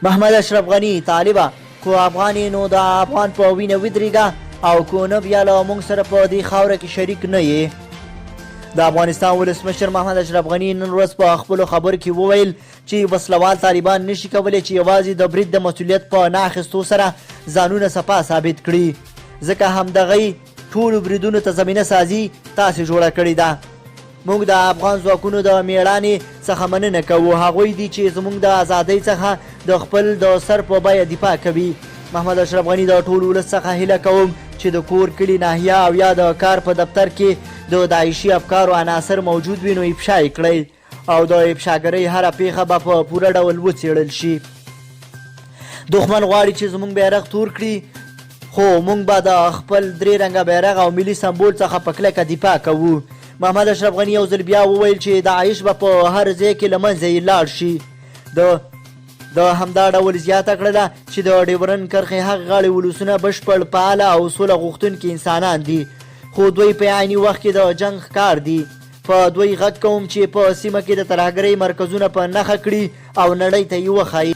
محمد اشرف غني، طالبه! که افغان یې نو د افغان په وینه ودرېږه او که نه بیا له موږ سره په دې خاوره کې شریک نه یې. د افغانستان ولسمشر محمد اشرف غني نن ورځ په خپلو خبرو کې وویل چې وسلوال طالبان نشي کولی چې یوازې د برید د مسولیت په نه اخیستو سره ځانونه صفا ثابت کړي، ځکه همدغه ټولو بریدونو ته زمینه سازي تاسې جوړه کړې ده. موږ د افغان ځواکونو د میړانې څخه مننه کوو، هغوی دي چې زموږ د ازادۍ څخه د خپل د سر په بیه دفاع کوي. محمد اشرف غني د ټول ولس څخه هیله کوم چې د کور، کلي، ناحیه او یا د کار په دفتر کې د داعشي افکارو عناصر موجود وي نو افشا یې کړئ او د افشاګرۍ هره پیښه به په پوره ډول وڅیړل شي. دښمن غواړي چې زموږ بیرغ تور کړي خو موږ به د خپل درې رنګه بیرغ او ملي سمبول څخه په کلکه دفاع کوو. محمد اشرف غني یو ځل بیا وویل چې داعش به په هر ځای کې له منځه یې لاړ شي. د ده همدا ډول زیاته کړله چې د ډیورنډ کرښې هغې غاړې ولسونه بشپړ فعاله او سوله غوښتونکي انسانان دي خو دوی په عیني وخت کې د جنګ ښکار دي. په دوی غږ کوم چې په سیمه کې د ترهګرۍ مرکزونه په نښه کړي او نړۍ ته یې وښایي.